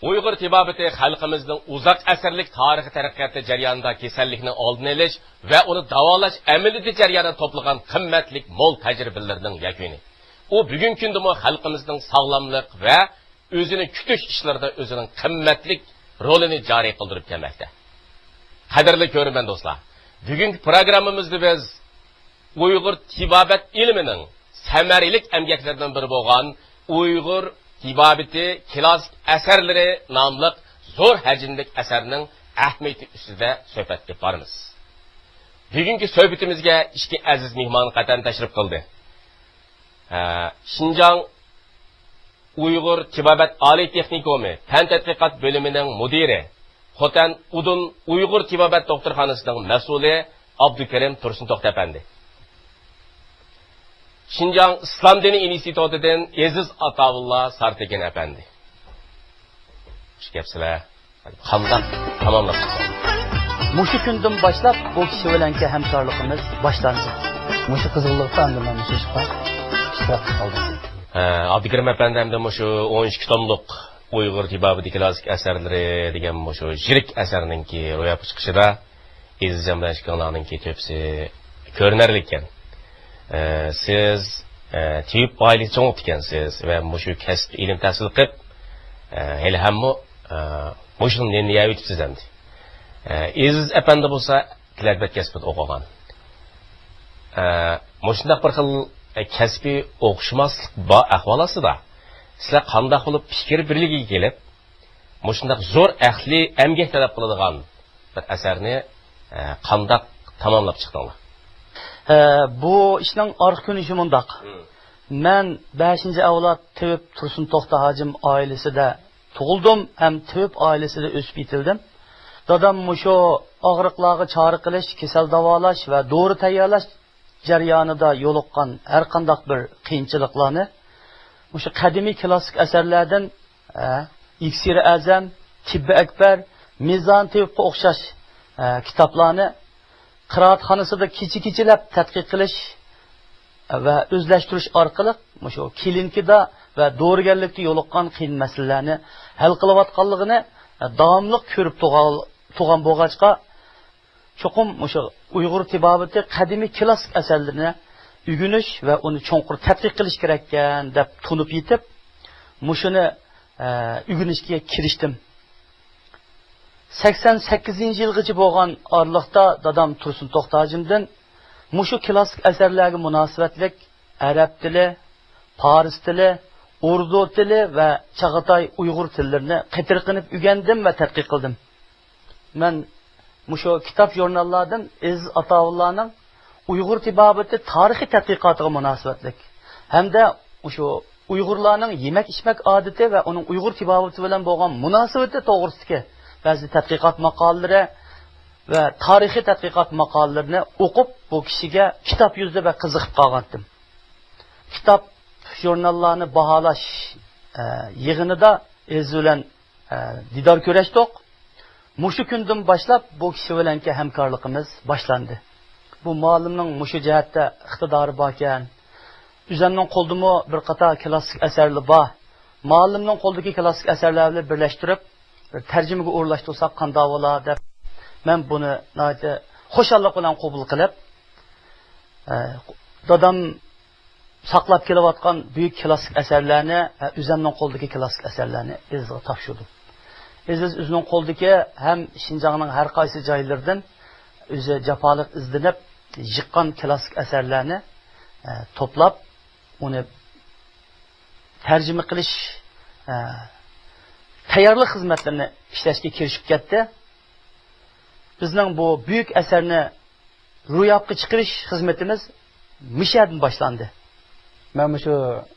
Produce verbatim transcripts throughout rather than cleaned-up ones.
ئۇيغۇر تېبابىتى خەلقىمىزنىڭ ئۇزاق ئەسىرلىك تارىخىي تەرەققىياتى جەريانىدا كېسەللىكنىڭ ئالدىنى ئېلىش ۋە ئۇنى داۋالاش ئەمەلىيىتى جەريانىدا توپلىغان قىممەتلىك مول تەجرىبىلىرىنىڭ يەكۈنى. ئۇ بۈگۈنكى كۈندىمۇ خەلقىمىزنىڭ ساغلاملىق ۋە ئۆزىنى كۈتۈش ئىشلىرىدا ئۆزىنىڭ قىممەتلىك رولىنى جارى قىلدۇرۇپ كەلمەكتە. قەدىرلىك كۆرۈرمەن دوستلار، بۈگۈنكى پروگراممىمىزدا بىز ئۇيغۇر تېبابەت ئىلمىنىڭ سەمەرىلىك ئەمگەكلىرىدىن بىرى بولغان ئۇيغۇر تېبابىتى كلاسسىك ئەسەرلىرى ناملىق زور ھەجىملىك ئەسەرنىڭ ئەھمىيىتى ئۈستىدە سۆھبەت ئېلىپ بارىمىز. بۈگۈنكى سۆھبىتىمىزگە ئىككى ئەزىز مېھمان قەتئەن تەشرىپ قىلدى. ھە، شىنجاڭ ئۇيغۇر تېبابەت ئالىي تېخنىكومى پەن تەتقىقات بۆلۈمىنىڭ مۇدىرى، خوتەن ئۇدۇن ئۇيغۇر تېبابەت دوختۇرخانىسىنىڭ مەسئۇلى ئابدۇكېرىم تۇرسۇنتوختى ئەپەندى. شىنجاڭ ئىسلام دىنى ئىنستىتۇتىدىن ئېزىز ئاتاۋۇللا سارتېكىن ئەپەندى. خۇش كەپسىلەر. قانداق تاماملاپ چىقتىڭ؟ مۇشۇ كۈندىن باشلاپ بۇ كىشى بىلەنكى ھەمكارلىقىمىز باشلاندى. مۇشۇ قىزغىنلىقتا ئاندىن مەن مۇشۇ ئىشقا ئىشتىراك قىلدىم. ھە، ئابدۇكېرىم ئەپەندى ئەمدى مۇشۇ ئون ئىككى توملۇق ئۇيغۇر تېبابىتى كلاسسىك ئەسەرلىرى دېگەن مۇشۇ يىرىك ئەسەرنىڭكى روياپقا چىقىشىدا ئېزىز جان بىلەن ئىككىڭلارنىڭكى تۆھپىسى كۆرۈنەرلىك ئىكەن. ئە، سىز، ئە، تېۋىپ ئائىلىسى چوڭ ئىكەنسىز ۋە مۇشۇ كەسىپتە ئىلىم تەھسىل قىلىپ، ئە، ھېلىھەممۇ، ئە، مۇشۇ نېنى يەۋېتىپسىز ئەمدى. ئە، ئېزىز ئەپەندى بولسا تىلەربەت كەسپىدە ئوقۇغان. ئە، مۇشۇنداق بىر خىل، ئە، كەسپىي ئوخشىماسلىق بار ئەھۋال ئاستىدا، سىلەر قانداق بولۇپ پىكىر بىرلىكىگە كېلىپ، مۇشۇنداق زور ئەقلىي ئەمگەك تەلەپ قىلىدىغان بىر ئەسەرنى، ئە، قانداق تاماملاپ چىقتىڭلار؟ ئە، بۇ ئىشنىڭ ئارقا كۆرۈنۈشى مۇنداق. مم. مەن بەشىنچى ئەۋلاد تېۋىپ تۇرسۇن توختى ھاجىم ئائىلىسىدە تۇغۇلدۇم ھەم تېۋىپ ئائىلىسىدە ئۆسۈپ يېتىلدىم. دادام مۇشۇ ئاغرىقلارغا چارە قىلىش، كېسەل داۋالاش ۋە دورا تەييارلاش جەريانىدا يولۇققان ھەر قانداق بىر قىيىنچىلىقلارنى مۇشۇ قەدىمىي كلاسسىك ئەسەرلەردىن، ئە، ئىكسىرى ئەزەم، تىببى ئەكبەر، مىزان تېۋىپقا ئوخشاش، ئە، كىتابلارنى قىرائەتخانىسىدا كېچە-كېچىلەپ تەتقىق قىلىش ۋە ئۆزلەشتۈرۈش ئارقىلىق مۇشۇ كلىنىكىدا ۋە دورىگەرلىكتە يولۇققان قىيىن مەسىلىلەرنى ھەل قىلىۋاتقانلىقىنى، ئە، داۋاملىق كۆرۈپ تۇرغان، تۇرغان بولغاچقا، چوقۇم مۇشۇ ئۇيغۇر تېبابىتى قەدىمىي كلاسسىك ئەسەرلىرىنى ئۆگىنىش ۋە ئۇنى چوڭقۇر تەتقىق قىلىش كېرەككەن دەپ تونۇپ يېتىپ، مۇشۇنى، ئە، ئۆگىنىشكە كىرىشتىم. سەكسەن سەككىزىنچى يىلغىچە بولغان ئارىلىقتا دادام تۇرسۇن توختى ھاجىمدىن مۇشۇ كلاسسىك ئەسەرلەرگە مۇناسىۋەتلىك ئەرەب تىلى، پارس تىلى، ئۇردۇ تىلى ۋە چاغاتاي ئۇيغۇر تىللىرىنى قېتىرقىنىپ ئۆگەندىم ۋە تەتقىق قىلدىم. مەن مۇشۇ كىتاب ژۇرناللاردىن ئېزىز ئاتاۋۇللانىڭ ئۇيغۇر تېبابىتى تارىخىي تەتقىقاتىغا مۇناسىۋەتلىك ھەمدە مۇشۇ ئۇيغۇرلارنىڭ يېمەك-ئىچمەك ئادىتى ۋە ئۇنىڭ ئۇيغۇر تېبابىتى بىلەن بولغان مۇناسىۋىتى توغرىسىدىكى بەزى تەتقىقات ماقالىلىرى ۋە تارىخىي تەتقىقات ماقالىلىرىنى ئوقۇپ، بۇ كىشىگە كىتاب يۈزىدە بەك قىزىقىپ قالغانتىم. كىتاب، ژۇرناللارنى باھالاش، ئە، يىغىنىدا ئېزىز بىلەن، ئە، دىدار كۆرۈشتۇق. مۇشۇ كۈندىن باشلاپ بۇ كىشى بىلەنكى ھەمكارلىقىمىز باشلاندى. بۇ مۇئەللىمنىڭ مۇشۇ جەھەتتە ئىقتىدارى باركەن. ئۆزەمنىڭ قولىدىمۇ بىر قاتار كلاسسىك ئەسەرلەر بار. مۇئەللىمنىڭ قولىدىكى كلاسسىك ئەسەرلەر بىلەن بىرلەشتۈرۈپ، بىر تەرجىمىگە ئورۇنلاشتۇرساق قانداق بولا دەپ، مەن بۇنى ناھايىتى خۇشاللىق بىلەن قوبۇل قىلىپ، ئە، دادام ساقلاپ كېلىۋاتقان بۈيۈك كلاسسىك ئەسەرلەرنى ۋە ئۆزەمنىڭ قولىدىكى كلاسسىك ئەسەرلەرنى ئېزىزغا تاپشۇردۇم. ئېزىز ئۆزىنىڭ قولىدىكى ھەم شىنجاڭنىڭ ھەر قايسى جايلىرىدىن ئۆزى جاپالىق ئىزدىنىپ يىغقان كلاسسىك ئەسەرلەرنى، ئە، توپلاپ، ئۇنى تەرجىمە قىلىش، ئە، تەييارلىق خىزمەتلىرىنى ئىشلەشكە كىرىشىپ كەتتى. بىزنىڭ بۇ بۈيۈك ئەسەرنى روياپقا چىقىرىش خىزمىتىمىز مۇشۇ يەردىن باشلاندى. مەن مۇشۇ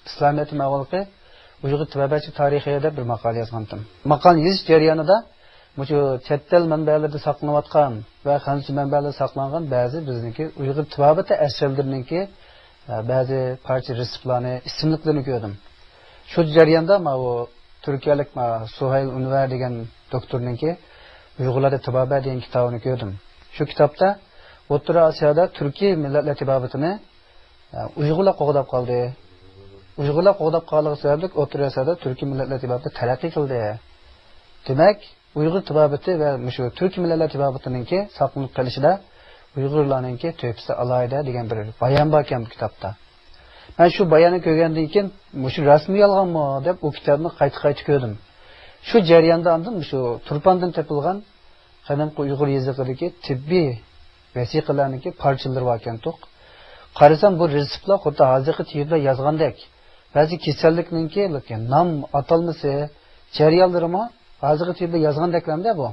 ئىسلامىيەتتىن ئاۋۋالقى ئۇيغۇر تېبابەتچى تارىخى دەپ بىر ماقالە يازغانتىم. ماقالىنى يېزىش جەريانىدا مۇشۇ چەت ئەل مەنبەلىرىدە ساقلىنىۋاتقان ۋە خەنزۇچە مەنبەلەردە ساقلانغان بەزى بىزنىڭكى ئۇيغۇر تېبابىتى ئەسەرلىرىنىڭكى، ئە، بەزى پارچە رېتسېپلارنى، ئىسىملىكلىرىنى كۆردۈم. شۇ جەرياندا ماۋۇ تۈركىيەلىك ما سۇھەيل ئۇنۋەر دېگەن دوكتورنىڭكى ئۇيغۇرلاردا تېبابەت دېگەن كىتابىنى كۆردۈم. شۇ كىتابتا ئوتتۇرا ئاسىيادا تۈركىي مىللەتلەر تېبابىتىنى، ئە، ئۇيغۇرلار قوغداپ قالدى. ئۇيغۇرلار قوغداپ قالغان سەۋەبلىك ئوتتۇرا ئاسىيادا تۈركىي مىللەتلەر تېبابىتى تەرەققىي قىلدى. دېمەك، ئۇيغۇر تېبابىتى ۋە مۇشۇ تۈركىي مىللەتلەر تېبابىتىنىڭكى ساقلىنىپ قېلىشىدا ئۇيغۇرلارنىڭكى تۆھپىسى ئالاھىدە دېگەن بىر بايان باركەن بۇ كىتابتا. مەن شۇ باياننى كۆرگەندىن كېيىن، مۇشۇ راستمۇ يالغانمۇ دەپ ئۇ كىتابنى قايتا-قايتا كۆردۈم. شۇ جەرياندا ئاندىن مۇشۇ تۇرپاندىن تېپىلغان قەدىمكى ئۇيغۇر يېزىقىدىكى تېببىي ۋەسىقىلەرنىڭكى پارچىلىرى باركەنتۇق. قارىسام، بۇ رېتسېپلار خۇددى ھازىرقى تېبىبلار يازغاندەك. بەزى كېسەللىكنىڭكى نام، ئاتالمىسى، جەريانلىرىمۇ ھازىرقى تېبىبلار يازغاندەكلەمدە بۇ.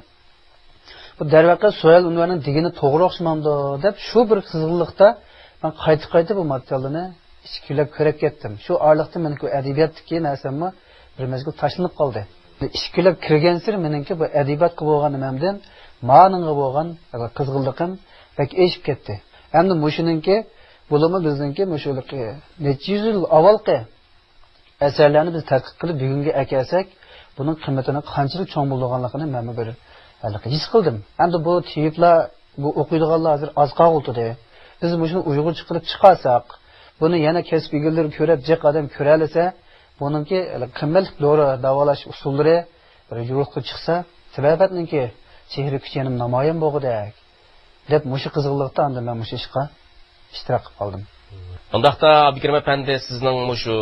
بۇ دەرۋەقە سۇھەيل ئۇنۋەرنىڭ دېگىنى توغرا ئوخشىمامدۇ دەپ، شۇ بىر قىزغىنلىقتا مەن قايتا-قايتا بۇ ماتېرىيالنى ئىچكۈلەپ كۆرۈپ كەتتىم. شۇ ئارىلىقتا مېنىڭكى ئەدەبىياتتىكى نەرسەممۇ بىر مەزگىل تاشلىنىپ قالدى. ئىچكۈلەپ كىرگەنسېرى مېنىڭكى بۇ ئەدەبىياتقا بولغان نېمەمدىن، مانىڭغا بولغان قىزغىنلىقىم بەك ئېشىپ كەتتى. ئەمدى مۇشۇنىڭكى، بولۇپمۇ بىزنىڭكى مۇشۇ نەچچە يۈز يىل ئاۋۋالقى ئەسەرلەرنى بىز تەتقىق قىلىپ بۈگۈنگە ئەكەلسەك، بۇنىڭ قىممىتىنى قانچىلىك چوڭ بولىدىغانلىقىنى مەنمۇ بىر ھېلىقى ھېس قىلدىم. ئەمدى بۇ تېۋىپلار، بۇ ئوقۇيدىغانلار ھازىر ئاز قالغۇلتىدى. بىز مۇشۇنى ئۇيغۇرچە قىلىپ چىقارساق، بۇنى يەنە كەسىپ ئىگىلىرى كۆرۈپ، جىق ئادەم كۆرەلىسە، بۇنىڭكى قىممەتلىك دورا داۋالاش ئۇسۇللىرى بىر يورۇققا چىقسا، تېبابەتنىڭكى سېھرىي كۈچى يەنە نامايان بولغۇدەك، دەپ مۇشۇ قىزغىنلىقتا ئاندىن مەن مۇشۇ ئىشقا ئىشتىراك قىلىپ قالدىم. ئۇنداقتا، ئابدۇكېرىم ئەپەندى، سىزنىڭ مۇشۇ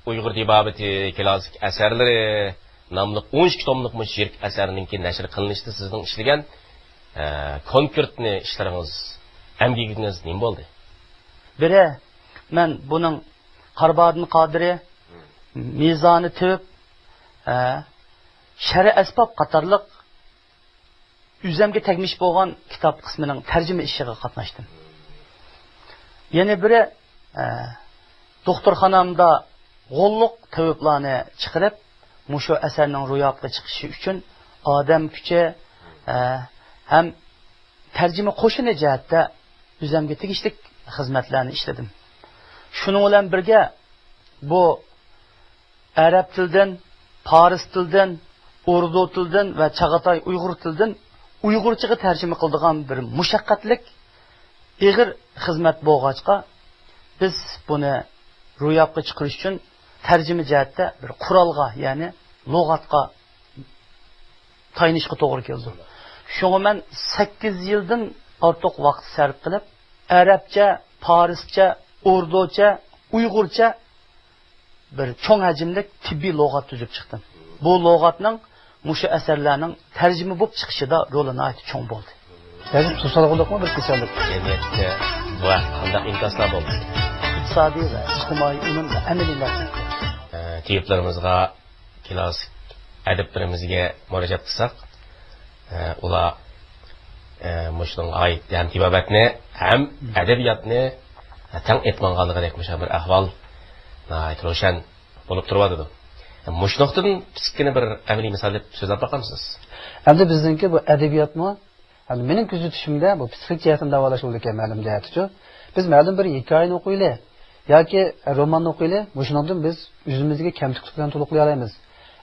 ئۇيغۇر تېبابىتى كلاسسىك ئەسەرلىرى ناملىق ئون ئىككى توملۇق مۇشۇ يىرىك ئەسەرنىڭكى نەشر قىلىنىشىدا سىزنىڭ ئىشلىگەن، ئە، كونكرېتنى ئىشلىرىڭىز، ئەمگىكىڭىز نېمە بولدى؟ بىرى، مەن بۇنىڭ قارىباغدىن قادىرى، مىزانى تېۋىپ، ئە، شەرئىي ئەسباب قاتارلىق ئۆزۈمگە تەگمىش بولغان كىتاب قىسمىنىڭ تەرجىمە ئىشىغا قاتناشتىم. يەنە بىرى، ئە، دوختۇرخانامدا غوللۇق تېۋىپلارنى چىقىرىپ، مۇشۇ ئەسەرنىڭ روياپقا چىقىشى ئۈچۈن ئادەم كۈچى، ئە، ھەم تەرجىمە قوشۇنى جەھەتتە ئۆزۈمگە تېگىشلىك خىزمەتلەرنى ئىشلىدىم. شۇنىڭ بىلەن بىرگە، بۇ ئەرەب تىلىدىن، پارس تىلىدىن، ئوردۇ تىلىدىن ۋە چاغاتاي ئۇيغۇر تىلىدىن ئۇيغۇرچىغا تەرجىمە قىلىدىغان بىر مۇشەققەتلىك، ئېغىر خىزمەت بولغاچقا، بىز بۇنى روياپقا چىقىرىش ئۈچۈن تەرجىمە جەھەتتە بىر قورالغا، يەنى لۇغەتكە تايىنىشقا توغرا كېلىدۇ. شۇڭا مەن سەككىز يىلدىن ئارتۇق ۋاقىت سەرپ قىلىپ، ئەرەبچە، پارسچە، ئوردۇچە، ئۇيغۇرچە بىر چوڭ ھەجىملىك تېببىي لۇغەت تۈزۈپ چىقتىم. بۇ لۇغەتنىڭ مۇشۇ ئەسەرلەرنىڭ تەرجىمە بولۇپ چىقىشىدا رولى ناھايىتى چوڭ بولدى. بەزى توسالغۇلۇقمۇ بىر كېسەللىك. جەمئىيەتتە بۇ ھەقتە قانداق ئىنكاسلار بولدى؟ ئىقتىسادىي ۋە ئىجتىمائىي ئۈنۈم ۋە ئەمەلىيلەشتى. ئە، تېۋىپلىرىمىزغا، كلاسسىك ئەدىبلىرىمىزگە مۇراجىئەت قىلساق، ئە، ئۇلار، ئە، مۇشۇنىڭغا ئائىت ھەم تېبابەتنى، ھەم ئەدەبىياتنى تەڭ ئېلىپ ماڭغانلىقىدەك مۇشۇ بىر ئەھۋال ناھايىتى روشەن بولۇپ تۇرۇۋاتىدۇ. مۇشۇ نۇقتىدىن كىچىككىنە بىر ئەمەلىي مىسال دەپ سۆزلەپ باقامسىز؟ ئەمدى بىزنىڭكى بۇ ئەدەبىياتمۇ، ئەمدى مېنىڭ كۆزىتىشىمدە بۇ پسىخىك جەھەتتىن داۋالاش بولىدىكەن، مەلۇم جەھەتتىچۇ. بىز مەلۇم بىر ھېكايىنى ئوقۇيلى ياكى روماننى ئوقۇيلى، مۇشۇنىڭدىن بىز ئۆزىمىزدىكى كەمتۈكلۈكلەرنى تولۇقلىيالايمىز.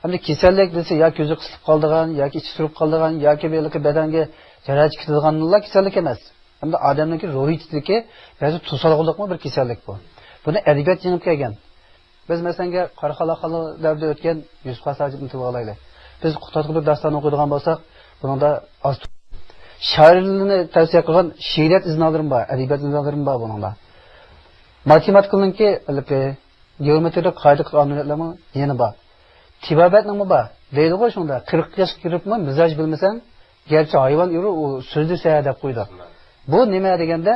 ئەمدى كېسەللىك دېسە، يا كۆزى قىسىلىپ قالىدىغان، ياكى ئىچى سۈرۈپ قالىدىغان، ياكى بىر بەدەنگە جاراھەت كېتىدىغانلا كېسەللىك ئەمەس. ئەمدى ئادەمنىڭكى روھىيىتىدىكى بەزى توسالغۇلۇقمۇ بىر كېسەللىك بۇ. بۇنى ئەدەبىيات يېڭىپ كەلگەن. بىز مەسىلەنگە قاراخانلار خانلىرى دەۋرىدە ئۆتكەن يۈسۈپ خاس ھاجىپنى تىلغا ئالايلى. بىز قۇتادغۇ بىر داستان ئوقۇيدىغان بولساق، بۇنىڭدا ئاز شائىرلىرىنى تەۋسىيە قىلغان شېئىرىيەت ئىزنالىرىمۇ بار، ئەدەبىيات ئىزنالىرىمۇ بار بۇنىڭدا. ماتېماتىكىنىڭكى ھېلىقى گېئومېترىيە قائىدە قانۇنىيەتلەرمۇ يەنە بار. تېبابەتنىڭمۇ بار. دەيدىغۇ شۇنداق، قىرىق ياشقا كىرىپمۇ مىزاج بىلمىسەڭ، گەرچە ھايۋان ئۇرۇر، ئۇ سۆزلىسە دەپ قويىدۇ. بۇ نېمە دېگەندە،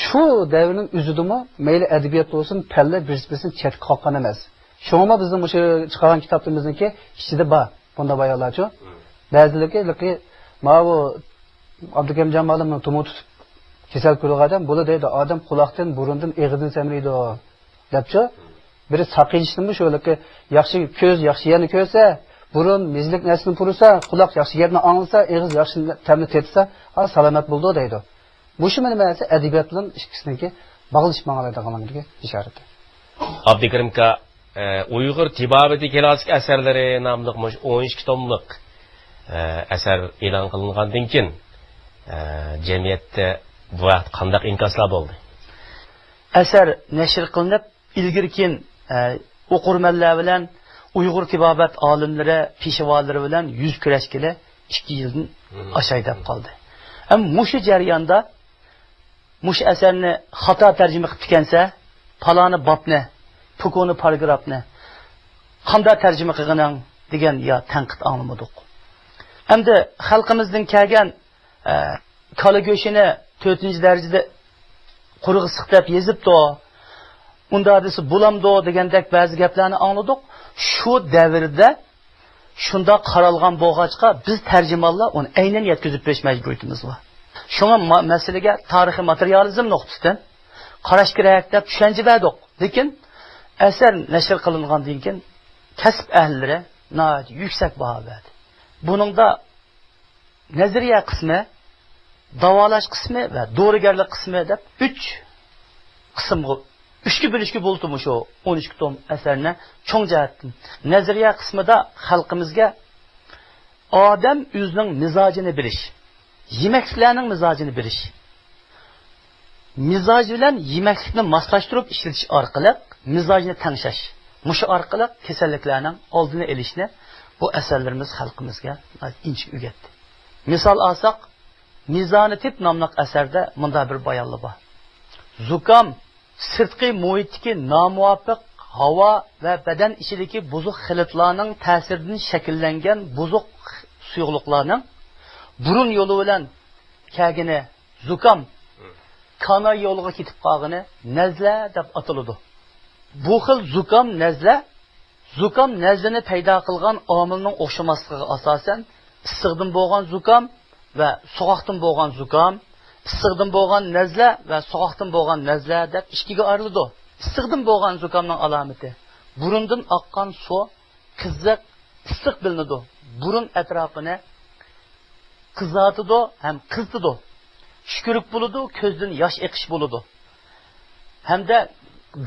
شۇ دەۋرنىڭ ئۆزىدىمۇ مەيلى ئەدەبىيات بولسۇن، پەنلەر بىرسى بىرسىنى چەتكە قاققان ئەمەس. شۇڭىمۇ بىزنىڭ مۇشۇ چىقارغان كىتابلىرىمىزنىڭكى ئىچىدە بار بۇنداق بايانلارچۇ. بەزىلىكى، ماۋۇ ئابدۇكېرىم جامالىمنىڭ تومۇر تۇتۇپ كېسەل كۆرىدىغان ئادەم، بۇلا دەيدۇ، ئادەم قۇلاقتىن، بۇرۇندىن، ئېغىزدىن سەمرىيدۇ، دەپچۇ. بىرى ساقىيىشنىمۇ شۇ، ياخشى كۆز ياخشى يەرنى كۆرسە، بۇرۇن مېزىلىك نەرسىنى پۇرىسا، قۇلاق ياخشى گەپنى ئاڭلىسا، ئېغىز ياخشى تەمنى تېتىسا، ھا، سالامەت بولىدۇ دەيدۇ. مۇشۇ مېنىڭ مەنىسى ئەدەبىيات بىلەن ئىككىسىنىڭكى باغلىشىپ ماڭالايدىغانلىقىنىڭ ئىشارىتى. ئابدۇكېرىم ئاكا، ئە، ئۇيغۇر تېبابىتى كلاسسىك ئەسەرلىرى ناملىق مۇشۇ ئون ئىككى توملۇق، ئە، ئەسەر ئېلان قىلىنغاندىن كېيىن، ئە، جەمئىيەتتە بۇ ھەقتە قانداق ئىنكاسلار بولدى؟ ئەسەر نەشر قىلىنىپ، ئىلگىرىكىن، ئە، ئوقۇرمەنلەر بىلەن ئۇيغۇر تېبابەت ئالىملىرى، پېشۋالىرى بىلەن يۈز كۆرۈشكىلى ئىككى يىلدىن ئاشاي دەپ قالدى. ئەمما مۇشۇ جەرياندا مۇشۇ ئەسەرنى خاتا تەرجىمە قىپتىكەنسە، پالانى بابنى، پۇكونى پاراگرافنى قانداق تەرجىمە قىلغىنىڭ دېگەن يا تەنقىد ئاڭلىمىدۇق. ئەمدى خەلقىمىزدىن كەلگەن، ئە، كالا گۆشىنى تۆتىنچى دەرىجىدە قۇرۇق ئىسسىق دەپ يېزىپتۇ. ئۇنداق دېسە بولامدۇ دېگەندەك بەزى گەپلەرنى ئاڭلىدۇق. شۇ دەۋردە شۇنداق قارالغان بولغاچقا، بىز تەرجىمانلار ئۇنى ئەينەن يەتكۈزۈپ بېرىش مەجبۇرىيىتىمىز بار. شۇڭا ما-، مەسىلىگە تارىخىي ماتېرىيالىزم نۇقتىسىدىن قاراش كېرەك دەپ چۈشەنچە بەردۇق. لېكىن ئەسەر نەشر قىلىنغاندىن كېيىن كەسىپ ئەھلىلىرى ناھايىتى يۈكسەك باھا بەردى. بۇنىڭدا نەزەرىيە قىسمى، داۋالاش قىسمى ۋە دورىگەرلىك قىسمى دەپ ئۈچ قىسىمغا، ئۈچكە بۆلۈشكە بولىدۇ مۇشۇ ئون ئىككى توم ئەسەرنى چوڭ جەھەتتىن. نەزەرىيە قىسمىدا خەلقىمىزگە ئادەم ئۆزىنىڭ مىزاجىنى بىلىش، يېمەكلىكلەرنىڭ مىزاجىنى بىلىش، مىزاج بىلەن يېمەكلىكنى ماسلاشتۇرۇپ ئىشلىتىش ئارقىلىق مىزاجنى تەڭشەش، مۇشۇ ئارقىلىق كېسەللىكلەرنىڭ ئالدىنى ئېلىشنى بۇ ئەسەرلىرىمىز خەلقىمىزگە ئىنچىكە ئۆگەتتى. مىسال ئالساق، مىزانى تىپ ناملىق ئەسەردە مۇنداق بىر بايانلا بار: زۇكام سىرتقى مۇھىتتىكى نامۇۋاپىق ھاۋا ۋە بەدەن ئىچىدىكى بۇزۇق خىلىتلارنىڭ تەسىرىدىن شەكىللەنگەن بۇزۇق سۇيۇقلۇقلارنىڭ بۇرۇن يولى بىلەن كەلگىنى زۇكام كاناي يولىغا كېتىپ قالغىنى نەزلە دەپ ئاتىلىدۇ. بۇ خىل زۇكام نەزلە، زۇكام نەزلىنى پەيدا قىلغان ئامىلنىڭ ئوخشىماسلىقىغا ئاساسەن، ئىسسىقتىن بولغان زۇكام ۋە سوغۇقتىن بولغان زۇكام، ئىسسىقتىن بولغان نەزلە ۋە سوغۇقتىن بولغان نەزلە دەپ ئىككىگە ئايرىلىدۇ. ئىسسىقتىن بولغان زۇكامنىڭ ئالامىتى: بۇرۇندىن ئاققان سۇ قىزىق، ئىسسىق بىلىنىدۇ. بۇرۇن ئەتراپىنى قىزارتىدۇ ھەم قىزىتىدۇ. چۈچۈكۈرۈك بولىدۇ، كۆزدىن ياش ئېقىش بولىدۇ. ھەمدە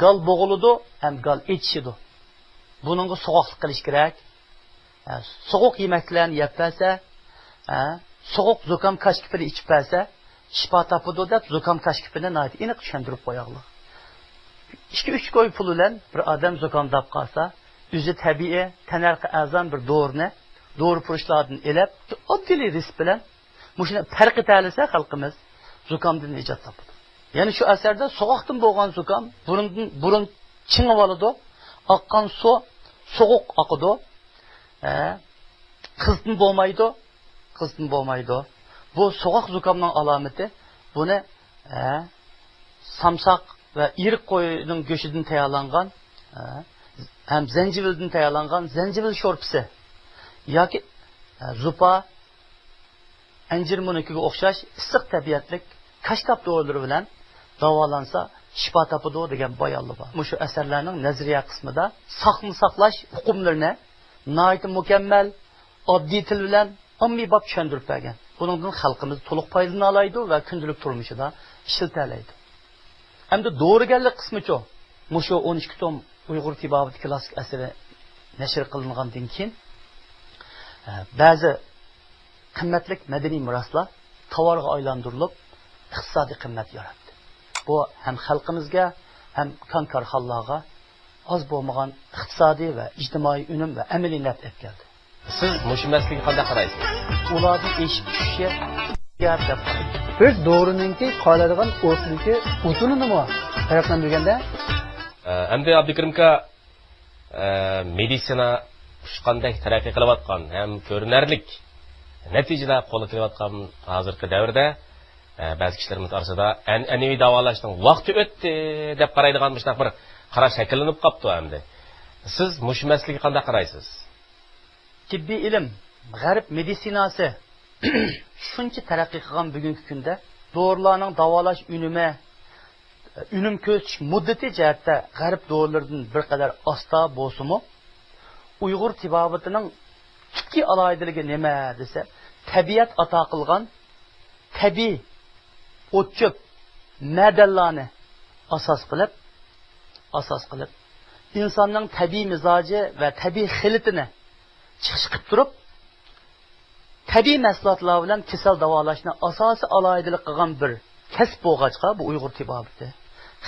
گال بوغۇلىدۇ ھەم گال ئېچىشىدۇ. بۇنىڭغا سوغۇقلۇق قىلىش كېرەك. ھە، سوغۇق يېمەكلەرنى يەپ بەرسە، ھە، سوغۇق زۇكام كاشكىپىنى ئىچىپ بەرسە، شىپا تاپىدۇ دەپ زۇكام كاشكىپىنى ناھايىتى ئېنىق چۈشەندۈرۈپ قوياغلىق. ئىككى-ئۈچ كوي پۇل بىلەن بىر ئادەم زۇكامداپ قالسا، ئۆزى تەبىئىي، تەننەرخى ئەرزان بىر دورىنى دورىپۇرۇشلاردىن ئېلىپ، ئاددىي رېتسېپ بىلەن مۇشۇنى پەرق ئېتەلىسە، خەلقىمىز زۇكامدىن نىجات تاپىدۇ. يەنە شۇ ئەسەردە سوغۇقتىن بولغان زۇكام بۇرۇندىن بۇرۇن چىڭىۋالىدۇ، ئاققان سۇ سوغۇق ئاقىدۇ، ھە، قىزىتما بولمايدۇ، قىزىتما بولمايدۇ. بۇ سوغۇق زۇكامنىڭ ئالامىتى. بۇنى، ھە، سامساق ۋە ئېرىق قويىنىڭ گۆشىدىن تەييارلانغان، ھە، ھەم زەنجىۋىلدىن تەييارلانغان زەنجىۋىل شورپىسى ياكى، ھە، زۇپا، ئەنجىر مونىكىگە ئوخشاش ئىسسىق تەبىئەتلىك كاشتاپ دورىلىرى بىلەن داۋالانسا شىپا تاپىدۇ دېگەن بايانلا بار. مۇشۇ ئەسەرلەرنىڭ نەزەرىيە قىسمىدا ساقلىما ساقلاش ئۇقۇملىرىنى ناھايىتى مۇكەممەل، ئاددىي تىل بىلەن ئاممىباب چۈشەندۈرۈپ بەرگەن. بۇنىڭدىن خەلقىمىز تولۇق پايدىلىنالايدۇ ۋە كۈندىلىك تۇرمۇشىدا ئىشلىتەلەيدۇ. ئەمدى دورىگەرلىك قىسمىچۇ؟ مۇشۇ ئون ئىككى توم ئۇيغۇر تېبابىتى كلاسسىك ئەسىرى نەشر قىلىنغاندىن كېيىن، ئە، بەزى قىممەتلىك مەدەنىي مىراسلار تاۋارغا ئايلاندۇرۇلۇپ، ئىقتىسادىي قىممەت ياراتتى. بۇ ھەم خەلقىمىزگە، ھەم كان كارخانىلارغا ئاز بولمىغان ئىقتىسادىي ۋە ئىجتىمائىي ئۈنۈم ۋە ئەمەلىي نەپ ئەپ كەلدى. سىز مۇشۇ مەسىلىگە قانداق قارايسىز؟ ئۇلاردىن ئېشىپ چۈشۈشى گەپ دەپ قارايمەن. بىر دورىنىڭكى قالىدىغان ئوتنىڭكى ئۇزۇنىنىمۇ پەرقلەندۈرگەندە. ئە، ئەمدى ئابدۇكېرىمكا، ئە، مېدىتسىنا ئۇچقاندەك تەرەققىي قىلىۋاتقان ھەم كۆرۈنەرلىك نەتىجىلەر قولغا كېلىۋاتقان ھازىرقى دەۋردە، ئە، بەزى كىشىلىرىمىز ئارىسىدا ئەنئەنىۋى داۋالاشنىڭ ۋاقتى ئۆتتى دەپ قارايدىغان مۇشۇنداق بىر قاراش شەكىللىنىپ قاپتۇ ئەمدى. سىز مۇشۇ مەسىلىگە قانداق قارايسىز؟ تېببىي ئىلىم، غەرب مېدىتسىناسى شۇنچە تەرەققىي قىلغان بۈگۈنكى كۈندە، دورىلارنىڭ داۋالاش ئۈنۈمى، ئۈنۈم كۆرسىتىش مۇددىتى جەھەتتە غەرب دورىلىرىدىن بىر قەدەر ئاستا بولسىمۇ، ئۇيغۇر تېبابىتىنىڭ تۈپكى ئالاھىدىلىكى نېمە دېسە، تەبىئەت ئاتا قىلغان تەبىئىي ئوت-چۆپ، مەدەنلەرنى ئاساس قىلىپ، ئاساس قىلىپ، ئىنساننىڭ تەبىئىي مىزاجى ۋە تەبىئىي خىلىتىنى چىقىش قىلىپ تۇرۇپ، تەبىئىي مەھسۇلاتلار بىلەن كېسەل داۋالاشنى ئاساسىي ئالاھىدىلىك قىلغان بىر كەسىپ بولغاچقا، بۇ ئۇيغۇر تېبابىتى،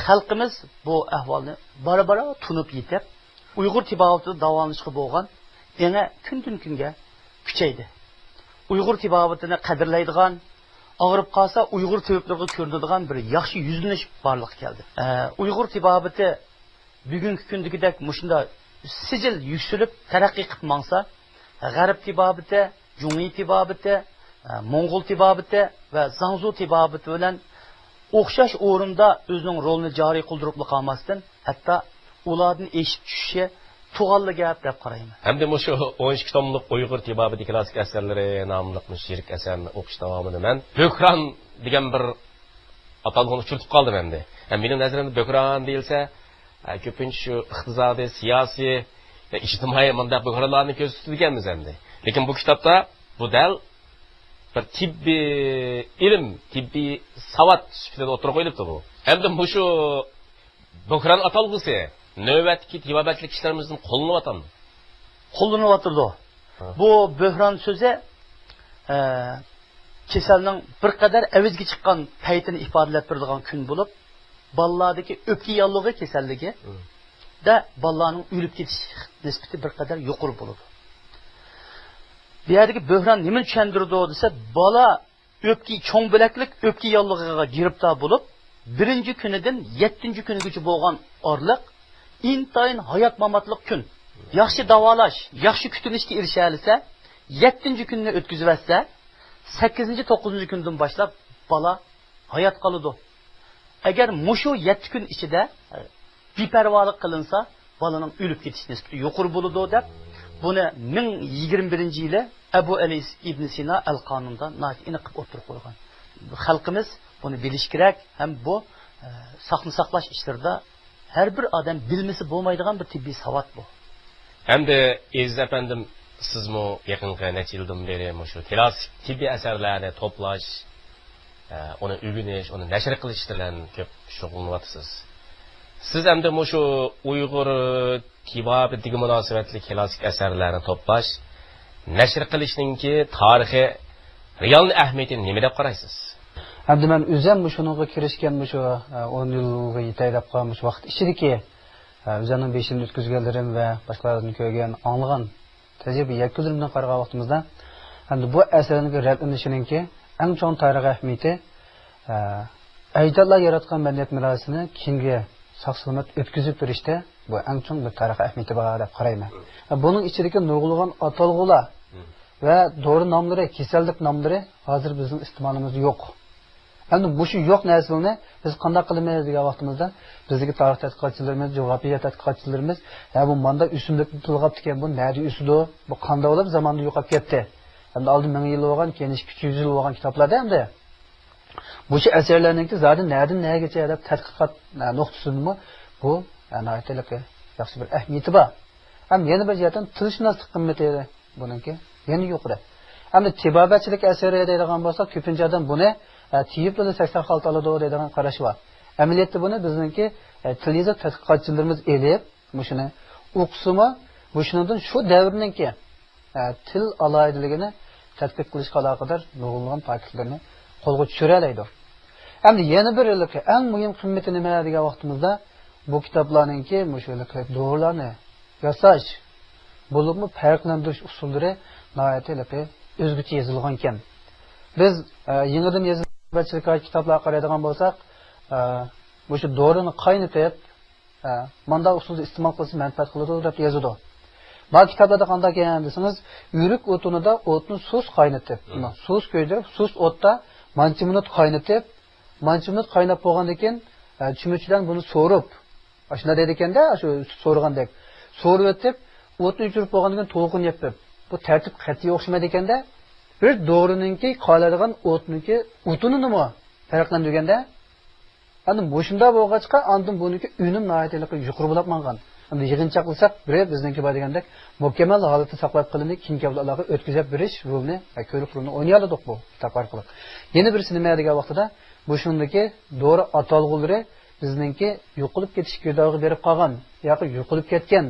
خەلقىمىز بۇ ئەھۋالنى بارا-بارا تونۇپ يېتىپ، ئۇيغۇر تېبابىتىدە داۋالىنىشقا بولغان ئېڭى كۈندىن-كۈنگە كۈچەيدى. ئۇيغۇر تېبابىتىنى قەدىرلەيدىغان، ئاغرىپ قالسا ئۇيغۇر تېۋىپلىرىغا كۆرۈنىدىغان بىر ياخشى يۈزلىنىش بارلىققا كەلدى. ئە، ئۇيغۇر تېبابىتى بۈگۈنكى كۈندىكىدەك مۇشۇنداق سىجىل يۈكسىلىپ تەرەققىي قىلىپ ماڭسا، غەرب تېبابىتى، جۇڭيى تېبابىتى، ئە، موڭغۇل تېبابىتى ۋە زاڭزۇ تېبابىتى بىلەن ئوخشاش ئورۇندا ئۆزىنىڭ رولىنى جارى قىلدۇرۇپلا قالماستىن، ھەتتا ئۇلاردىن ئېشىپ چۈشۈشى تۇغانلا گەپ دەپ قارايمەن. ھەمدە مۇشۇ ئون ئىككى توملۇق ئۇيغۇر تېبابىتى كلاسسىك ئەسەرلىرى ناملىق مۇشۇ يىرىك ئەسەرنى ئوقۇش داۋامىدا مەن بۆھران دېگەن بىر ئاتالغۇنى ئۇچرىتىپ قالدىم ئەمدى. ھەم مېنىڭ نەزىرىمدە بۆھران دېيىلسە، ھە، كۆپىنچە شۇ ئىقتىسادىي، سىياسىي ۋە ئىجتىمائىي مۇنداق بۆھرانلارنى كۆرسىتىدىكەنمىز ئەمدى. لېكىن بۇ كىتابتا بۇ دەل بىر تېببىي ئىلىم، تېببىي ساۋات سۈپىتىدە ئوتتۇرىغا قويۇلۇپتۇ بۇ. ئەمدى مۇشۇ بۆھران ئاتالغۇسى نۆۋەتتىكى تېبابەتچىلىك كىشىلىرىمىزدىن قوللىنىۋاتامدۇ؟ قوللىنىۋاتىدۇ. ھە. بۇ بۆھران سۆزى، ئە، كېسەلنىڭ بىر قەدەر ئەۋجىگە چىققان پەيتىنى ئىپادىلەپ بېرىدىغان كۈن بولۇپ، بالىلاردىكى ئۆپكە ياللۇغى كېسەللىكى ھە. دە بالىلارنىڭ ئۆلۈپ كېتىش نىسبىتى بىر قەدەر يۇقىرى بولىدۇ. بۇ يەردىكى بۆھران نېمىنى چۈشەندۈرىدۇ دېسە، بالا ئۆپكە، چوڭ بۆلەكلىك ئۆپكە ياللۇغىغا گىرىپتار بولۇپ، بىرىنچى كۈنىدىن يەتتىنچى كۈنىگىچە بولغان ئارىلىق ئىنتايىن ھايات-ماماتلىق كۈن. ياخشى داۋالاش، ياخشى كۈتۈنۈشكە ئېرىشەلىسە، يەتتىنچى كۈننى ئۆتكۈزۈۋەتسە، سەككىزىنچى، توققۇزىنچى كۈندىن باشلاپ بالا ھايات قالىدۇ. ئەگەر مۇشۇ يەتتە كۈن ئىچىدە بىپەرۋالىق قىلىنسا، بالىنىڭ ئۆلۈپ كېتىش نىسبىتى يۇقىرى بولىدۇ دەپ، بۇنى مىڭ يىگىرمە بىرىنچى يىلى ئەبۇ ئەلى ئىبن سىنا ئەل قانۇندا ناھايىتى ئېنىق قىلىپ ئوتتۇرىغا قويغان. خەلقىمىز بۇنى بىلىشى كېرەك ھەم بۇ، ئە، ساقنى ساقلاش ئىشلىرىدا ھەر بىر ئادەم بىلمىسە بولمايدىغان بىر تېببىي ساۋات بۇ. ھەمدە ئەزىز ئەپەندىم، سىزمۇ يېقىنقى نەچچە يىلدىن بېرى مۇشۇ كلاسسىك تېببىي ئەسەرلەرنى توپلاش، ئە، ئۇنى ئۆگىنىش، ئۇنى نەشر قىلىش بىلەن كۆپ شۇغۇللىنىۋاتىسىز. سىز ئەمدى مۇشۇ ئۇيغۇر تېبابىتىگە مۇناسىۋەتلىك كلاسسىك ئەسەرلەرنى توپلاش، نەشر قىلىشنىڭكى تارىخىي رېئال ئەھمىيىتىنى نېمە دەپ قارايسىز؟ ئەمدى مەن ئۆزۈم مۇشۇنىڭغا كىرىشكەن مۇشۇ، ئە، ئون يىلغا يېتەي دەپ قالغان مۇشۇ ۋاقىت ئىچىدىكى، ئە، ئۆزۈمنىڭ بېشىمدىن ئۆتكۈزگەنلىرىم ۋە باشقىلاردىن كۆرگەن، ئاڭلىغان تەجرىبە يەتكۈزۈمدىن قارىغان ۋاقتىمىزدا، ئەمدى بۇ ئەسەرنىڭكى رەتلىنىشىنىڭكى ئەڭ چوڭ تارىخىي ئەھمىيىتى، ئە، ئەجدادلار ياراتقان مەدەنىيەت مىراسىنى كېيىنگە ساق-سالامەت ئۆتكۈزۈپ بېرىشتە بۇ ئەڭ چوڭ بىر تارىخىي ئەھمىيىتى بار دەپ قارايمەن. ئە، بۇنىڭ ئىچىدىكى نۇرغۇنلىغان ئاتالغۇلار ۋە دورا ناملىرى، كېسەللىك ناملىرى ھازىر بىزنىڭ ئىستېمالىمىزدا يوق. ئەمدى مۇشۇ يوق نەرسىلەرنى بىز قانداق قىلىمىز دېگەن ۋاقتىمىزدا، بىزدىكى تارىخ تەتقىقاتچىلىرىمىز، جۇغراپىيە تەتقىقاتچىلىرىمىز، ھە، بۇ ماندا ئۆسۈملۈك تىلغاپتىكەن، بۇ نەدە ئۆسىدۇ، بۇ قانداق بولۇپ زاماندا يوقاپ كەتتى؟ ئەمدى ئالدى مىڭ يىل بولغان، كېيىن ئىككى يۈز يىل بولغان كىتابلاردا ئەمدى مۇشۇ ئەسەرلەرنىڭكى زادى نەدىن نەگىچە دەپ تەتقىقات، ھە، نۇقتىسىدىنمۇ بۇ، ھە، ناھايىتى ياخشى بىر ئەھمىيىتى بار. ھەم يەنە بىر جەھەتتىن تىلشۇناسلىق قىممىتى بۇنىڭكى يەنە يۇقىرى. ئەمدى تېبابەتچىلىك ئەسىرى دەيدىغان بولساق، كۆپىنچە ئادەم بۇنى، ئە، تېۋىپلىرى سەكسەن خالتا ئالىدۇ دەيدىغان قاراش بار. ئەمەلىيەتتە بۇنى بىزنىڭكى، ئە، تىل يېزىق تەتقىقاتچىلىرىمىز ئېلىپ، مۇشۇنى ئوقۇسىمۇ، مۇشۇنىڭدىن شۇ دەۋرنىڭكى، ئە، تىل ئالاھىدىلىكىنى تەتقىق قىلىشقا ئالاقىدار نۇرغۇنلىغان پاكىتلىرىنى قولغا چۈشۈرەلەيدۇ. ئەمدى يەنە بىر ھېلىقى ئەڭ مۇھىم قىممىتى نېمە دېگەن ۋاقتىمىزدا، بۇ كىتابلارنىڭكى مۇشۇ ھېلىقى دورىلارنى ياساش، بولۇپمۇ پەرقلەندۈرۈش ئۇسۇللىرى ناھايىتى ھېلىقى ئۆزگىچە يېزىلغانىكەن. بىز، ئە، يېڭىدىن يېزىلغان تېبابەتچىلىك كىتابلارغا قارايدىغان بولساق، ئە، مۇشۇ دورىنى قاينىتىپ، ئە، مانداق ئۇسۇلدا ئىستېمال قىلسا مەنپەئەت قىلىدۇ دەپ يازىدۇ. بۇ كىتابلاردا قانداق ئىكەن دېسىڭىز، ئۆرۈك ئوتۇنىدا ئوتنى سۇس قاينىتىپ، مم. سۇس كۆيدۈرۈپ، سۇس ئوتتا مانچە مىنۇت قاينىتىپ، مانچە مىنۇت قايناپ بولغاندىن كېيىن، ئە، چۆمۈچ بىلەن بۇنى سورۇپ، ئاشۇنداق دەيدىكەندە، شۇ سورىغاندەك. سورۇپ ئۆتۈپ، ئوتنى ئۆچۈرۈپ بولغاندىن كېيىن تولغىنى يېپىپ. بۇ تەرتىپ قەتئىي ئوخشىمايدىكەندە، بىر دورىنىڭكى قاينايدىغان ئوتنىڭكى ئوتۇنىنىمۇ پەرقلەندۈرگەندە، ئەمدى مۇشۇنداق بولغاچقا، ئاندىن بۇنىڭكى ئۈنۈم ناھايىتى يۇقىرى بولاپ ماڭغان. ئەمدى يىغىنچاقلىساق، بىر بىزنىڭكى بار دېگەندەك مۇكەممەل ھالەتتە ساقلاپ قېلىندى، كېيىنكى ئەۋلادلارغا ئۆتكۈزۈپ بېرىش رولىنى، ھە، كۆۋرۈك رولىنى ئوينىيالىدۇق بۇ كىتاب ئارقىلىق. يەنە بىرسى نېمە دېگەن ۋاقتىدا، مۇشۇندىكى دورا ئاتالغۇلىرى بىزنىڭكى يوقىلىپ كېتىش گىردابىغا بېرىپ قالغان ياكى يوقىلىپ كەتكەن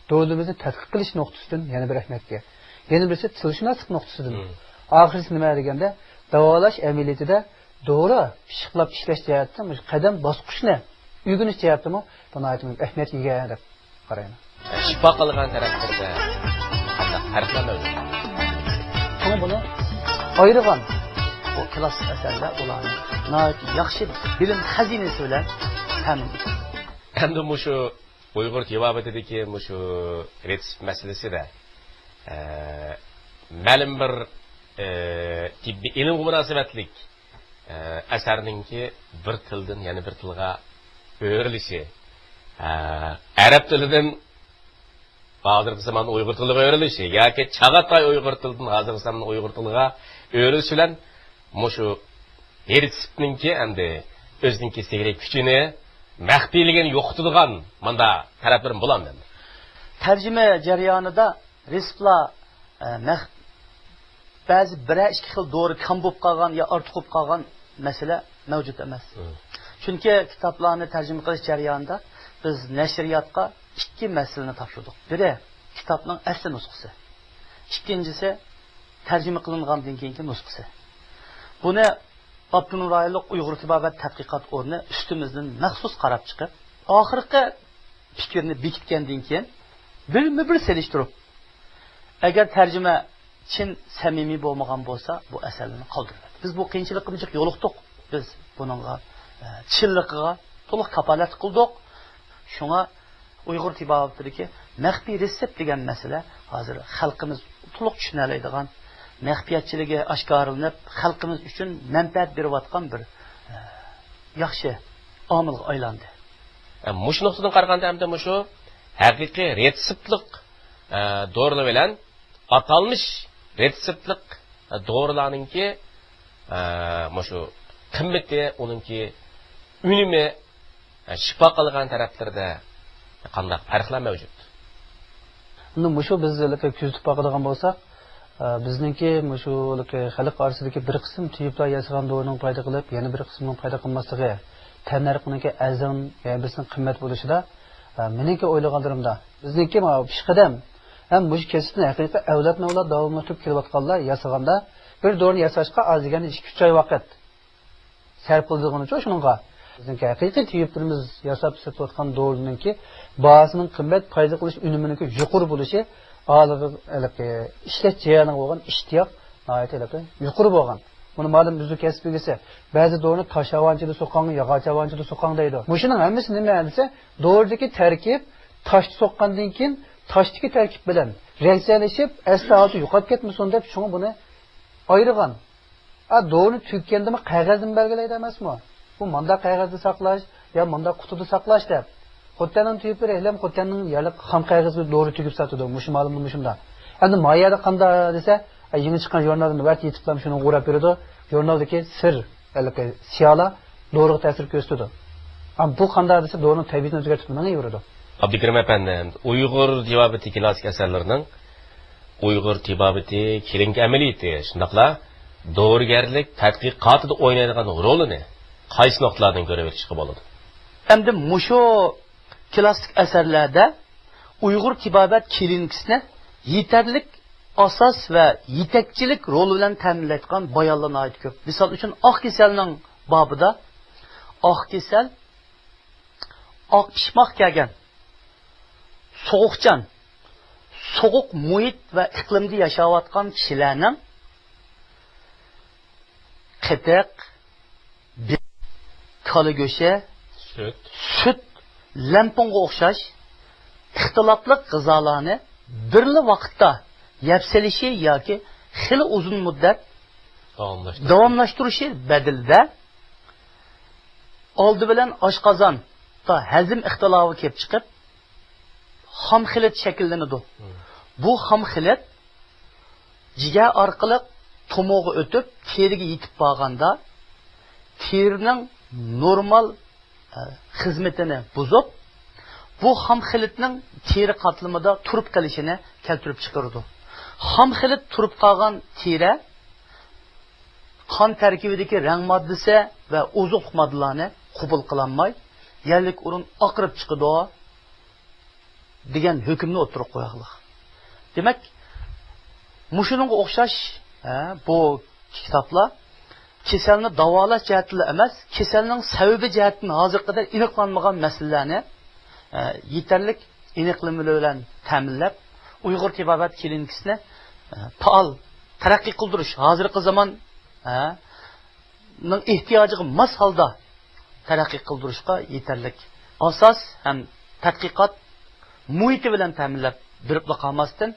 دورىلىرىمىزنى تەتقىق قىلىش نۇقتىسىدىن يەنە بىر ئەھمىيەتكە ئىگە. يەنە بىرسى تىلشۇناسلىق نۇقتىسىدىن. مم. ئاخىرسى نېمە دېگەندە، داۋالاش ئەمەلىيىتىدە دورا پىششىقلاپ ئىشلەش جەھەتتە مۇشۇ قەدەم باسقۇچنى ئۆگىنىش جەھەتتىمۇ بۇ ناھايىتى مۇھىم ئەھمىيەتكە ئىگە دەپ قارايمەن. شىپا قىلغان تەرەپلىرىدە قانداق پەرقلەر مەۋجۇت؟ شۇڭا بۇنى ئايرىغان بۇ كلاسسىك ئەسەرلەر ئۇلارنى ناھايىتى ياخشى بىلىم خەزىنىسى بىلەن تەمىن ئېتىدۇ. ئەمدى مۇشۇ ئۇيغۇر تېبابىتىدىكى مۇشۇ رېتسېپت مەسىلىسىدە، ئە، مەلۇم بىر، ئە، تېببىي ئىلىمغا مۇناسىۋەتلىك، ئە، ئەسەرنىڭكى بىر تىلدىن يەنە بىر تىلغا ئۆرۈلۈشى، ئە، ئەرەب تىلىدىن ھازىرقى زامان ئۇيغۇر تىلىغا ئۆرۈلۈشى ياكى چاغاتاي ئۇيغۇر تىلىدىن ھازىرقى زامان ئۇيغۇر تىلىغا ئۆرۈلۈشى بىلەن مۇشۇ رېتسېپتنىڭكى ئەمدى ئۆزىنىڭكى سېھرىي كۈچىنى، مەخپىيلىكىنى يوقىتىدىغان مۇنداق تەرەپلىرىمۇ بولامدۇ ئەمدى؟ تەرجىمە جەريانىدا رېتسېپلار، ئە، مەخ-، بەزى بىرەر ئىككى خىل دورا كام بولۇپ قالغان يا ئارتۇق بولۇپ قالغان مەسىلە مەۋجۇت ئەمەس. مم. چۈنكى كىتابلارنى تەرجىمە قىلىش جەريانىدا بىز نەشرىياتقا ئىككى مەسىلىنى تاپشۇردۇق. بىرى، كىتابنىڭ ئەسلى نۇسخىسى. ئىككىنچىسى، تەرجىمە قىلىنغاندىن كېيىنكى نۇسخىسى. بۇنى ئاپتونوم رايونلۇق ئۇيغۇر تېبابەت تەتقىقات ئورنى ئۈستىمىزدىن مەخسۇس قاراپ چىقىپ، ئاخىرقى پىكىرنى بېكىتكەندىن كېيىن، بىرمۇ بىر سېلىشتۇرۇپ، ئەگەر تەرجىمە چىن سەمىمىي بولمىغان بولسا، بۇ ئەسەرلەرنى قالدۇرۇۋەتتى. بىز بۇ قىيىنچىلىققا بىر جىق يولۇقتۇق. بىز بۇنىڭغا، ئە، چىنلىقىغا تولۇق كاپالەتلىك قىلدۇق. شۇڭا ئۇيغۇر تېبابىتىدىكى مەخپىي رېتسېپت دېگەن مەسىلە ھازىر خەلقىمىز تولۇق چۈشىنەلەيدىغان، مەخپىيەتچىلىكى ئاشكارىلىنىپ، خەلقىمىز ئۈچۈن مەنپەئەت بېرىۋاتقان بىر، ئە، ياخشى ئامىلغا ئايلاندى. ئە، مۇشۇ نۇقتىدىن قارىغاندا، ئەمدى مۇشۇ ھەقىقىي رېتسېپتلىق، ئە، دورىلار بىلەن ئاتالمىش رېتسېپتلىق دورىلارنىڭكى، ئە، مۇشۇ قىممىتى، ئۇنىڭكى ئۈنۈمى، ئە، شىپا قىلغان تەرەپلىرىدە قانداق پەرقلەر مەۋجۇت؟ ئەمدى مۇشۇ بىز ھېلىقى كۆزىتىپ باقىدىغان بولساق، ئە، بىزنىڭكى مۇشۇ ھېلىقى خەلق ئارىسىدىكى بىر قىسىم تېبىبلار ياسىغان دورىنىڭ پايدا قىلىپ، يەنە بىر قىسمىنىڭ پايدا قىلماسلىقى، تەننەرخىنىڭكى ئەرزان، يەنە بىرسىنىڭ قىممەت بولۇشىدا، ئە، مېنىڭكى ئويلىغانلىرىمدا، بىزنىڭكى مانا پېشقەدەم ھەم مۇشۇ كەسىپنى ھەقىقىي ئەۋلادمۇ ئەۋلاد داۋاملاشتۇرۇپ كېلىۋاتقانلار ياسىغاندا، بىر دورىنى ياساشقا ئاز دېگەندە ئىككى ئۈچ ئاي ۋاقىت سەرپ قىلىدىغىنىچۇ شۇنىڭغا. بىزنىڭكى ھەقىقىي تېبىبلىرىمىز ياساپ سېتىۋاتقان دورىنىڭكى باھاسىنىڭ قىممەت، پايدا قىلىش ئۈنۈمىنىڭكى يۇقىرى بولۇشى، ھېلىقى ئىشلەش جەريانىغا بولغان ئىشتىياق ناھايىتى ھېلىقى يۇقىرى بولغان. بۇنى مالۇم ئۆزى كەسىپ ئىگىسى. بەزى دورىنى تاش ھاۋانچىدا سوقاڭ، ياغاچ ھاۋانچىدا سوقاڭ دەيدۇ. مۇشۇنىڭ ھەممىسى نېمە دېسە، دورىدىكى تەركىب تاشتا سوققاندىن كېيىن تاشتىكى تەركىب بىلەن رەڭسەنلىشىپ، ئەسلى ھالىتى يوقاپ كەتمىسۇن دەپ، شۇڭا بۇنى ئايرىغان. ئا، دورىنى تۈگىگەندىمۇ قەغەزنى بەلگىلەيدۇ ئەمەسمۇ؟ بۇ مانداق قەغەزدە ساقلاش يا مانداق قۇتىدا ساقلاش دەپ. خوتەننىڭ تېبىپلىرى ھېلىمۇ خوتەننىڭ يەرلىك خام قەغىزىگە دورا تۈگۈپ ساتىدۇ. مۇشۇ مالىمدا مۇشۇنداق. ئەمدى ما يەردە قانداق دېسە، ئە، يېڭى چىققان ژۇرنالدىن ۋەت يېتىپلا شۇنى ئوراپ بېرىدۇ. ژۇرنالدىكى سىر، ھېلىقى سىيالا دورىغا تەسىر كۆرسىتىدۇ. ئەمما بۇ قانداق دېسە، دورىنىڭ تەبىئىتىنى ئۆزگەرتىپ مېڭىۋېرىدۇ. ئابدۇكېرىم ئەپەندى، ئۇيغۇر تېبابىتى كلاسسىك ئەسەرلىرىنىڭ ئۇيغۇر تېبابىتى كلىنىكا ئەمەلىيىتى، شۇنداقلا دورىگەرلىك تەتقىقاتىدا ئوينايدىغان رولىنى قايسى نۇقتىلاردىن كۆرۈۋېلىشقا بولىدۇ؟ ئەمدى مۇشۇ كلاسسىك ئەسەرلەردە ئۇيغۇر تېبابەت كلىنىكىسىنى يېتەرلىك ئاساس ۋە يېتەكچىلىك رولى بىلەن تەمىنلەيدىغان بايانلار ناھايىتى كۆپ. مىسال ئۈچۈن، ئاق كېسەلنىڭ بابىدا، ئاق كېسەل، ئاق پىشماق كەلگەن، سوغۇقچان، سوغۇق مۇھىت ۋە ئىقلىمدا ياشاۋاتقان كىشىلەرنىڭ قېتىق، بېلىق، كالا گۆشى، سۈت. سۈت، لەڭپۇڭغا ئوخشاش ئىختىلاپلىق غىزالارنى بىرلا ۋاقىتتا يەپ سېلىشى ياكى خېلى ئۇزۇن مۇددەت داۋاملاشتۇرۇش. داۋاملاشتۇرۇشى بەدىلىدە، ئالدى بىلەن ئاشقازاندا ھەزىم ئىختىلاپى كېلىپ چىقىپ، خام خىلىت شەكىللىنىدۇ. مم. بۇ خام خىلىت جىگەر ئارقىلىق تومۇرغا ئۆتۈپ، تېرىگە يېتىپ بارغاندا، تېرىنىڭ نورمال، ئە، خىزمىتىنى بۇزۇپ، بۇ خام خىلىتنىڭ تېرە قاتلىمىدا تۇرۇپ قېلىشىنى كەلتۈرۈپ چىقىرىدۇ. خام خىلىت تۇرۇپ قالغان تېرە قان تەركىبىدىكى رەڭ ماددىسى ۋە ئوزۇقلۇق ماددىلارنى قوبۇل قىلالماي، يەرلىك ئورۇن ئاقىرىپ چىقىدۇ، دېگەن ھۆكۈمنى ئوتتۇرىغا قويغانلىق. دېمەك، مۇشۇنىڭغا ئوخشاش، ھە، بۇ كىتابلار كېسەلنى داۋالاش جەھەتتىلا ئەمەس، كېسەلنىڭ سەۋەبى جەھەتتىن ھازىرغا قەدەر ئېنىقلانمىغان مەسىلىلەرنى، ھە، يېتەرلىك ئېنىقلىمىلىرى بىلەن تەمىنلەپ، ئۇيغۇر تېبابەت كلىنىكىسىنى، ئە، پائال تەرەققىي قىلدۇرۇش، ھازىرقى زامان، ئە، نىڭ ئېھتىياجىغا ماس ھالدا تەرەققىي قىلدۇرۇشقا يېتەرلىك ئاساس ھەم تەتقىقات مۇھىتى بىلەن تەمىنلەپ بېرىپلا قالماستىن،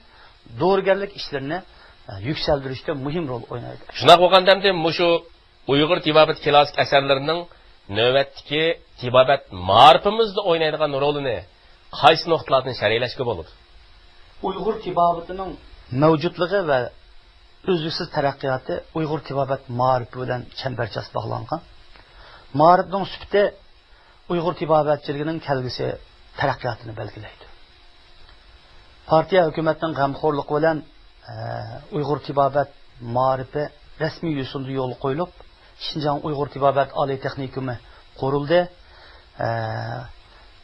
دورىگەرلىك ئىشلىرىنى، ئە، يۈكسەلدۈرۈشتە مۇھىم رول ئوينايدۇ. شۇنداق بولغاندا ئەمدى مۇشۇ ئۇيغۇر تېبابەت كلاسسىك ئەسەرلىرىنىڭ نۆۋەتتىكى تېبابەت مائارىپىمىزدا ئوينايدىغان رولىنى قايسى نۇقتىلاردىن شەرھلەشكە بولىدۇ؟ ئۇيغۇر تېبابىتىنىڭ مەۋجۇتلۇقى ۋە ئۈزلۈكسىز تەرەققىياتى ئۇيغۇر تېبابەت مائارىپى بىلەن چەمبەرچاس باغلانغان. مائارىپنىڭ سۈپىتى ئۇيغۇر تېبابەتچىلىكىنىڭ كەلگۈسى تەرەققىياتىنى بەلگىلەيدۇ. پارتىيە ھۆكۈمەتنىڭ غەمخورلۇقى بىلەن، ئە، ئۇيغۇر تېبابەت مائارىپى رەسمىي يوسۇندا يولغا قويۇلۇپ، شىنجاڭ ئۇيغۇر تېبابەت ئالىي تېخنىكومى قۇرۇلدى. ئە،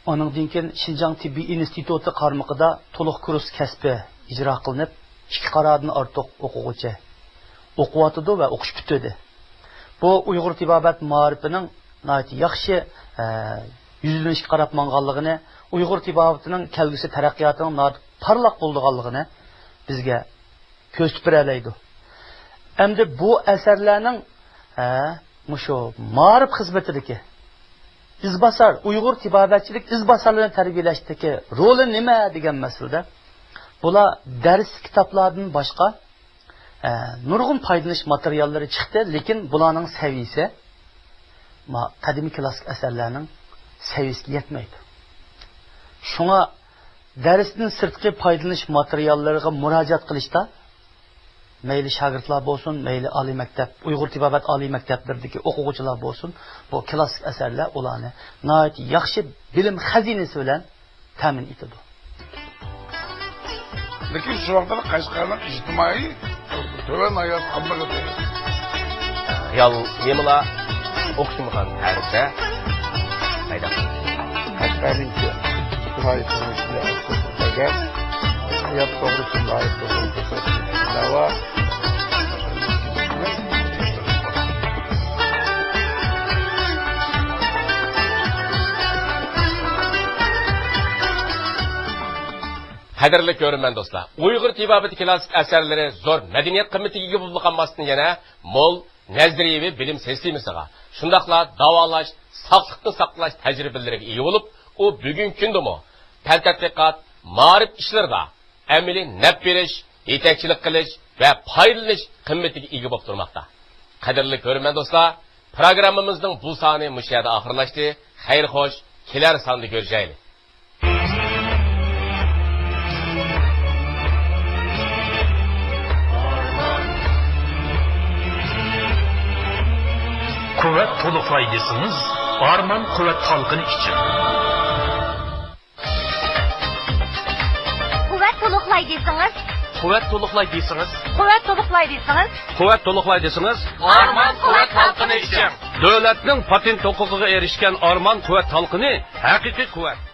ئۇنىڭدىن كېيىن شىنجاڭ تېببىي ئىنستىتۇتى قارمىقىدا تولۇق كۇرس كەسپى ئىجرا قىلىنىپ، ئىككى قارادىن ئارتۇق ئوقۇغۇچى ئوقۇۋاتىدۇ ۋە ئوقۇش پۈتتۈردى. بۇ ئۇيغۇر تېبابەت مائارىپىنىڭ ناھايىتى ياخشى، ئە، يۈزلىنىشكە قاراپ ماڭغانلىقىنى، ئۇيغۇر تېبابىتىنىڭ كەلگۈسى تەرەققىياتىنىڭ ناھايىتى پارلاق بولىدىغانلىقىنى بىزگە كۆرسىتىپ بېرەلەيدۇ. ئەمدى بۇ ئەسەرلەرنىڭ، ھە، مۇشۇ مائارىپ خىزمىتىدىكى ئىزباسار، ئۇيغۇر تېبابەتچىلىك ئىزباسارلىرىنى تەربىيەلەشتىكى رولى نېمە دېگەن مەسىلىدە، بۇلار دەرس كىتابلاردىن باشقا، ھە، نۇرغۇن پايدىلىنىش ماتېرىياللىرى چىقتى، لېكىن بۇلارنىڭ سەۋىيىسى ما-، قەدىمىي كلاسسىك ئەسەرلەرنىڭ سەۋىيىسىگە يەتمەيدۇ. شۇڭا دەرستىن سىرتقى پايدىلىنىش ماتېرىياللىرىغا مۇراجىئەت قىلىشتا، مەيلى شاگىرتلار بولسۇن، مەيلى ئالىي مەكتەپ، ئۇيغۇر تېبابەت ئالىي مەكتەپلىرىدىكى ئوقۇغۇچىلار بولسۇن، بۇ كلاسسىك ئەسەرلەر ئۇلارنى ناھايىتى ياخشى بىلىم خەزىنىسى بىلەن تەمىن ئېتىدۇ. لېكىن شۇ ۋاقىتتا قەشقەرنىڭ ئىجتىمائىي تۆۋەن ھايات قالمىغىدى. رېئال نېمىلا ئوخشىمىغان ھەرپتە پەيدا قىلدى. قەشقەرنىڭكى ئىجتىمائىي تۇرمۇشىنى ئەكس ئەگەر ھايات توغرىسىدا، ھايات توغرىسىدا دەۋا. قەدىرلىك كۆرۈرمەن دوستلار، ئۇيغۇر تېبابىتى كلاسسىك ئەسەرلىرى زور مەدەنىيەت قىممىتىگە ئىگە بولۇپ قالماستىن، يەنە مول نەزەرىيەۋى بىلىم سىستېمىسىغا، شۇنداقلا داۋالاش، ساقلىقنى ساقلاش تەجرىبىلىرىگە ئىگە بولۇپ، ئۇ بۈگۈنكى كۈندىمۇ پەن تەتقىقات، مائارىپ ئىشلىرىدا ئەمەلىي نەپ بېرىش، يېتەكچىلىك قىلىش ۋە پايدىلىنىش قىممىتىگە ئىگە بولۇپ تۇرماقتا. قەدىرلىك كۆرۈرمەن دوستلار، پروگراممىمىزنىڭ بۇ سانى مۇشۇ يەردە ئاخىرلاشتى. خەير خوش، كېلەر ساندا كۆرۈشەيلى. قۇۋۋەت تولۇقلاي دېسىڭىز، ئارمان قۇۋۋەت تالقىنى ئىچىڭ. قۇۋۋەت تولۇقلاي دېسىڭىز. قۇۋۋەت تولۇقلاي دېسىڭىز. قۇۋۋەت تولۇقلاي دېسىڭىز. قۇۋۋەت تولۇقلاي دېسىڭىز. ئارمان قۇۋۋەت تالقىنى ئىچىڭ. دۆلەتنىڭ پاتېنت ھوقۇقىغا ئېرىشكەن ئارمان قۇۋۋەت تالقىنى ھەقىقىي قۇۋۋەت.